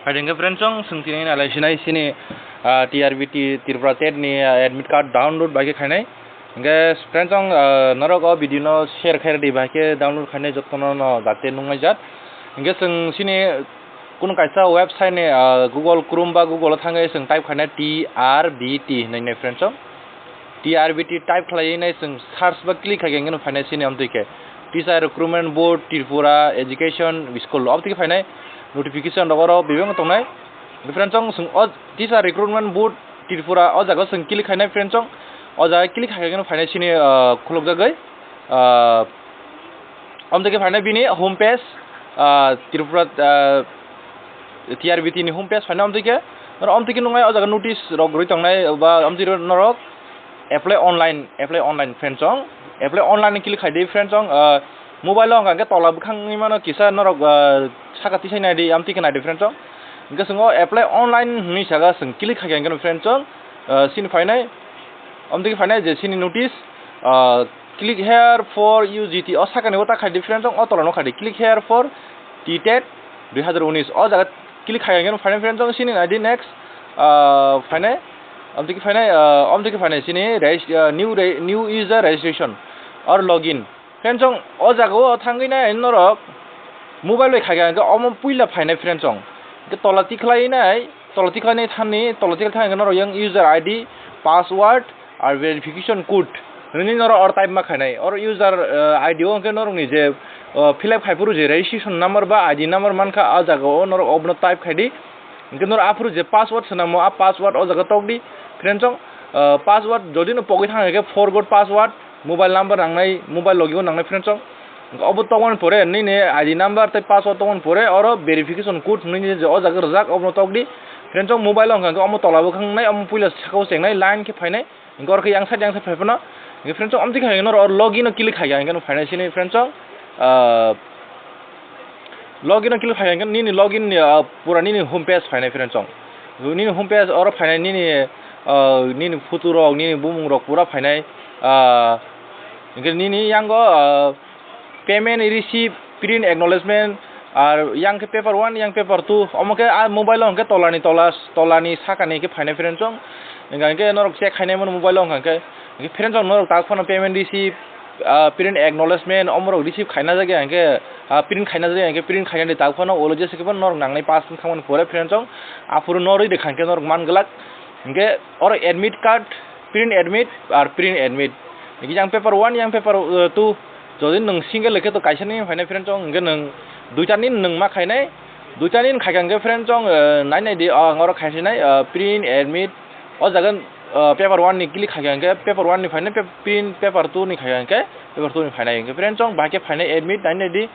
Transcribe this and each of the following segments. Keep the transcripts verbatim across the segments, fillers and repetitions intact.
Hai hingke friends chong, chwng tini nalai sinai sini, ah, T R B T Tripura tet ni, ah, admit card download bai khe khainai. Hingke friends chong, ah, norok o video no share khairadi bai khe download khainai jotono no jate nungnai jat. Hingke chwng sini kunu kaisa website ni, ah, Google Chrome ba Google o thangwi chwng type khainai T R B T hinwi nai friends chong. T R B T type khlaiwi nai chwng search ba click khai khe hingke no phainai sini amtwi khe Teacher Recruitment Board Tripura Education School amtwi khe phainai notification rok oro bebak tongnai. Friends chong chwng o Teacher Recruitment Board Tripura o jaga o chwng click khainai friends chong o jaga click khai khe no phainai sini, ah, khulukjagwi, ah, Amtwi khe phainai bini home page, ah, Tripura, ah, T R B T ni home page phainai amtwi khe, norok amtwi khe nuknai o jaga notice rok rwi tongnai ba amtwi norok apply online, apply online friends chong, apply online click khai di friends chong, ah, mobile o hwnkha khe tola bwkhangni mano kisa norok, ah, saka tisai nai di amtwi khe nai di friends chong, hwnkhe chwng o apply online hinwi saka chwng click khai khe hwnkhe friends chong, ah, sini phainai, amtwi khe phainai je sini notice, ah, Click here for U G T. O sakani o ta khai di friends chong, o tola no khai di. Click here for T tet dui hazar unis. O jaga click khai khe phainai friends chong, sini nai di next, ah, phainai. Amtwi khe phainai, ah, amtwi khe phainai sini regis-, ah, new re-, new user registration or login. Friends chong, o jaga o thangwi nai norok mobile bai khai khe omo puila phainai friends chong. Hwnkhe tola tikhlai nai, tola tikhlai nai thani, tola tikhlai thani norok yang user I D, password, Ar verification code hinwi norok or type ma khainai. Or user, eh, I D o hwnkhe norokni je, eh, fill up khai phuru je registration number ba I D number mankha, ah jaga o norok obono type khai di. Hwnkhe norok aphuru je password swnamo, ah password o jaga tok di. Friends chong, eh, password jodi no pogwi thang hwnkhe forgot password, mobile number nangnai, mobile login o nangnai friends chong. Obo tongmani pore nini I D number tei password tongmani pore oro verification code hinwi je o jaga rijak obono tok di. Friends chong mobile o hwnkha hwnkhe omo tola bwkhangnai, omo puila sakao chengnai, line khe phainai. Hingke oro khe yang side, yang side phai phano. Hingke friends chong, amtwi khe hingke norok oro login o click khai kha, hingke no phainai sini friends chong. Ah, login o click khai hingke nini login ni, ah, pura nini home page phainai friends chong. Nini home page oro phainai nini, ah, nini photo rok, nini bumung rok pura phainai. Ah, hingke nini yango, ah, Payment receipt, print acknowledgement, ar yang khe paper one, yang paper two, omo khe a mobile o hwnkhe tolani tola, tolani sakani khe phainai friends chong. Hingkha hwnkhe norok check khainai mano mobile o hwnkha hwnkhe. Hwnkhe friends chong norok tak phano payment receipt, ah, print acknowledgement, omorok receive khaina jagya hwnkhe, ah, print khaina jagya hwnkhe print khainani tak phano ulo jesa khe phano norok nangnai pass wngkha mani pore friends chong. Aphuru norwi rwkha hwnkhe norok man glak. Hwnkhe oro admit card, print admit, ar print admit. Yang paper one, yang paper, uh, two. Jodi nwng single khe to kaisa ni phainai friends chong, hwnkhe nwng duita ni nwng ma khainai. Duita ni khai kha hwnkhe friends chong, uh, nai nai di, uh, ang oro khai sinai, uh, print admit. O jaga, uh, paper one ni click khai kha hwnkhe paper one ni phainai, pe-, print paper two ni khai kha hwnkhe paper two ni phainai. Hwnkhe friends chong bahai khe phainai admit nai nai di.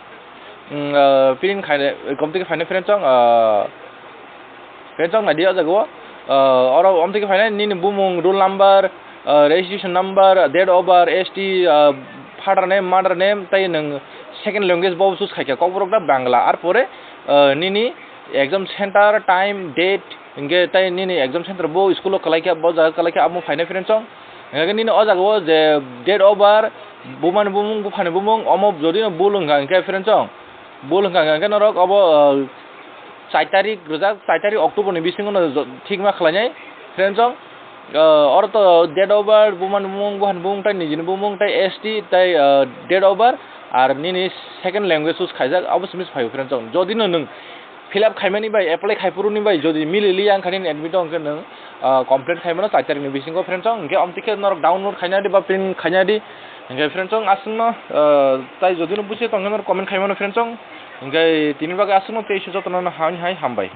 Mm, ah, print khainai, komtwi khe phainai friends chong, ah, friends chong naidi o jaga o, ah, oro omtwi khe phainai nini bumung, roll number, ah, registration number, date of birth, S T, ah, father name, mother name, tei nwng second language bo choose khaikha, Kokborok da Bangla, ar pore, ah, nini exam center, time, date, hingke tei nini exam center bo school o kwlaikha, bo jaga kwlaikha, amo phainai friends chong. Hingke nini o jaga o je date of birth, bumani bumung, buphani bumung, omo jodi no bul wngkha hingke friends chong, bul wngkha hingke norok obo, ah, char tarik rijak, char tarik October ni bisingo no jo-, thik ma khlainai friends chong. Ah, oro to date of birth, bumani bumung, buphani bumung, tei nijini bumung, tei S T, tei, ah, date of birth, ar nini second language choose khaijak, abo simi se phaio friends chong. Jodi no nwng fill up khaimani bai, apply khai phuruni bai jodi mili liya wngkha nini admit o, hwnkhe nwng, ah, complain khai mano char tarik ni bisingo friends chong. Hwnkhe amtwi khe norok download khaina di ba print khaina di. Hwnkhe friends chong aswkno, ah, tai jodi no buji tongkhe norok comment khai mano friends chong. Hwnkhe tini bagwi aswkno tei jotono hai hai hambai.